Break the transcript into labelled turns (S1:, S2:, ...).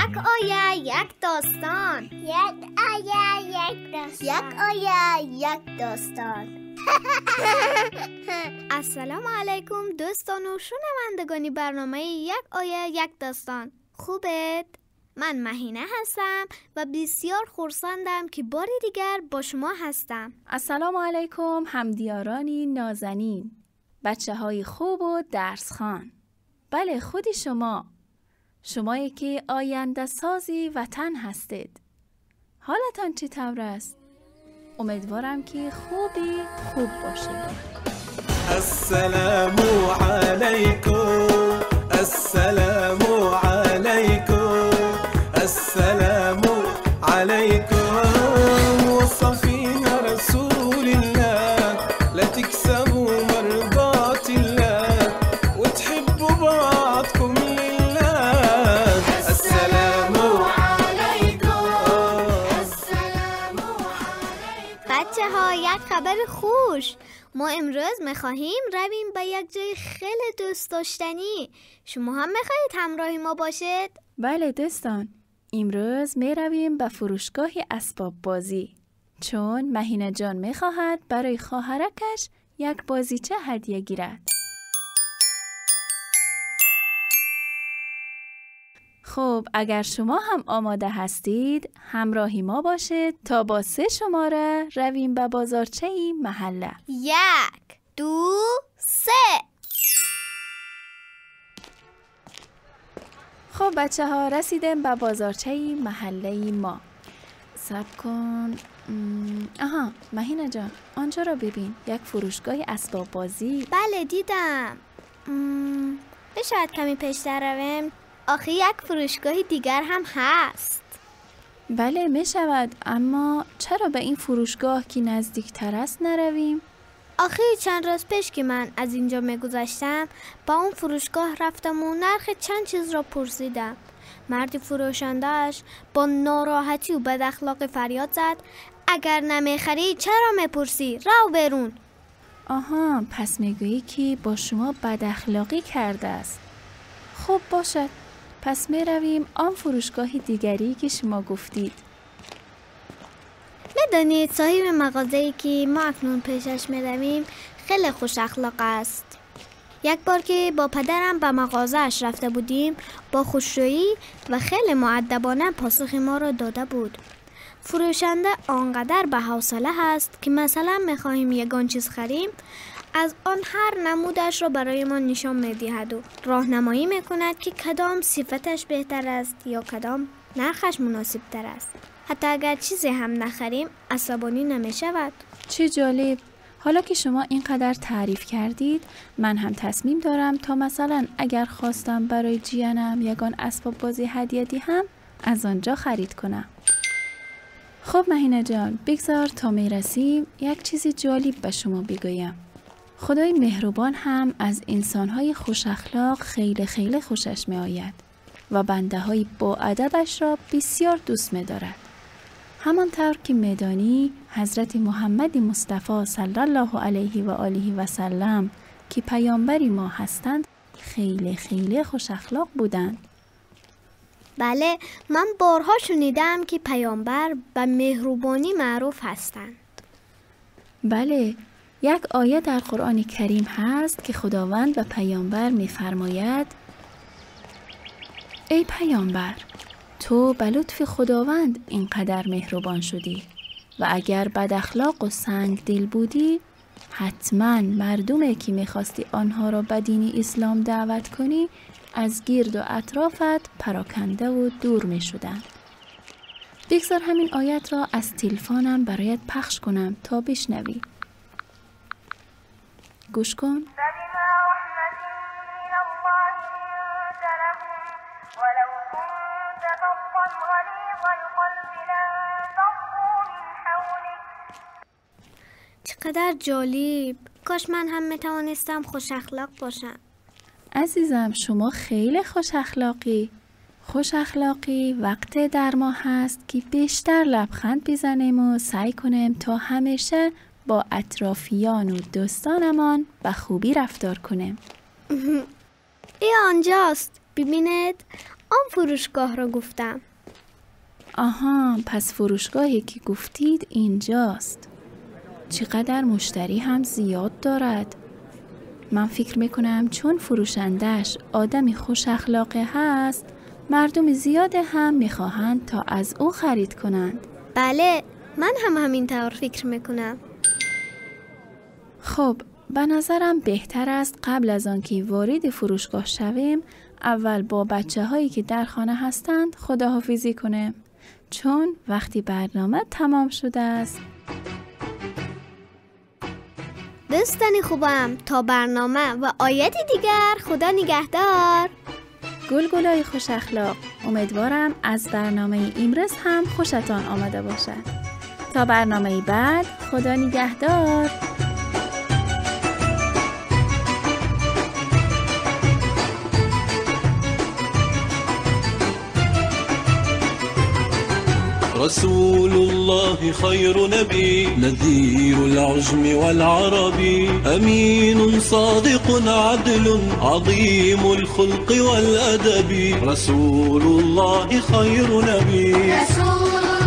S1: یک آیه یک داستان.
S2: یک آیه یک داستان.
S1: یک آیه یک داستان. السلام علیکم دوستان و شنوندگان برنامه یک آیه یک داستان. خوبت؟ من مهینه هستم و بسیار خرسندم که بار دیگر با شما هستم.
S3: السلام علیکم همدیارانی نازنین، بچه های خوب و درسخوان. بله، خودی شما، شمایی که آینده سازی وطن هستید. حالتان چطور است؟ امیدوارم که خوبی خوب باشید.
S4: السلام علیکم، السلام علیکم، السلام علیکم. وصفینا رسول الله لتكسبوا مرضات الله وتحبوا بعضكم لله. السلام علیکم، السلام علیکم.
S1: بچه ها، یک خبر خوش. ما امروز میخواهیم رویم به یک جای خیلی دوست داشتنی. شما هم میخواهید همراه ما باشید؟
S3: بله دوستان، امروز می رویم به فروشگاه اسباب بازی، چون مهینه جان می خواهد برای خواهرکش یک بازیچه هدیه گیرد. خب اگر شما هم آماده هستید همراهی ما باشید تا با 3 شماره رویم به بازارچه محله.
S1: 1 2 3.
S3: خب بچه ها، رسیدیم به بازارچه محله ما. صبر کن. آها مهینه جان، آنجا را ببین، یک فروشگاه اسباب بازی.
S1: بله دیدم. شاید کمی پیشتر رویم، آخه یک فروشگاه دیگر هم هست.
S3: بله می شود، اما چرا به این فروشگاه که نزدیکتر است نرویم؟
S1: آخه چند روز پیش که من از اینجا می گذشتم با اون فروشگاه رفتم و نرخ چند چیز را پرسیدم. مرد فروشنده‌اش با ناراحتی و بد اخلاقی فریاد زد: اگر نمیخری چرا میپرسی؟ رو برون.
S3: آها، پس میگویی که با شما بد اخلاقی کرده است. خب باشد، پس می رویم آن فروشگاه دیگری که شما گفتید.
S1: میدانید صاحب مغازه‌ای که ما اکنون پیشش می‌رویم خیلی خوش اخلاق است. یک بار که با پدرم به مغازه‌اش رفته بودیم، با خوشرویی و خیلی مؤدبانه پاسخ ما را داده بود. فروشنده آنقدر به حوصله هست که مثلا می‌خواهیم یگان چیز خریم، از آن هر نمودش را برای ما نشان می‌دهد و راهنمایی می‌کند که کدام صفتش بهتر است یا کدام نرخش مناسب تر است. حتی اگر چیزی هم نخریم عصبانی نمی شود.
S3: چه جالب! حالا که شما اینقدر تعریف کردید، من هم تصمیم دارم تا مثلا اگر خواستم برای جیانم یگان اسباب بازی هدیه دهم، از آنجا خرید کنم. خب مهینه جان، بگذار تا میرسیم یک چیز جالب به شما بگویم. خدای مهربان هم از انسانهای خوش اخلاق خیلی خیلی خوشش می آید و بنده های با ادبش را بسیار دوست می دارد. همانطور که میدانی حضرت محمد مصطفی صلی الله علیه و آله و سلم که پیامبری ما هستند خیلی خیلی خوش اخلاق بودند.
S1: بله، من بارها شنیدم که پیامبر به مهربانی معروف هستند.
S3: بله، یک آیه در قرآن کریم هست که خداوند به پیامبر می‌فرماید: ای پیامبر، تو به لطف خداوند اینقدر مهربان شدی و اگر بد اخلاق و سنگ دل بودی، حتما مردمی که میخواستی آنها را به دین اسلام دعوت کنی از گرد و اطرافت پراکنده و دور میشدند. بگذار همین آیت را از تلفنم برایت پخش کنم تا بشنوی. گوش کن.
S1: چقدر جالب! کاش من هم میتوانستم خوش اخلاق باشم.
S3: عزیزم، شما خیلی خوش اخلاقی. خوش اخلاقی وقت در ما هست که بیشتر لبخند بزنیم و سعی کنیم تا همیشه با اطرافیان و دوستانمان به خوبی رفتار کنیم.
S1: ای آنجاست، ببینید آن فروشگاه را گفتم.
S3: آها، پس فروشگاهی که گفتید اینجاست. چقدر مشتری هم زیاد دارد. من فکر میکنم چون فروشندش آدمی خوش اخلاقه هست، مردم زیاد هم میخواهند تا از او خرید کنند.
S1: بله، من هم همین طور فکر میکنم.
S3: خب، به نظرم بهتر است قبل از آنکه وارد فروشگاه شویم، اول با بچه هایی که در خانه هستند خداحافظی کنیم، چون وقتی برنامه تمام شده است.
S1: دوستان خوبم، تا برنامه و آیت دیگر، خدا نگهدار.
S3: گل گلای خوش اخلاق، امیدوارم از برنامه امروز هم خوشتان آمده باشد. تا برنامه بعد، خدا نگهدار.
S4: رسول الله خير نبي، نذير العجم والعرب، أمين صادق عدل عظيم الخلق والأدب، رسول الله خير نبي.
S2: رسول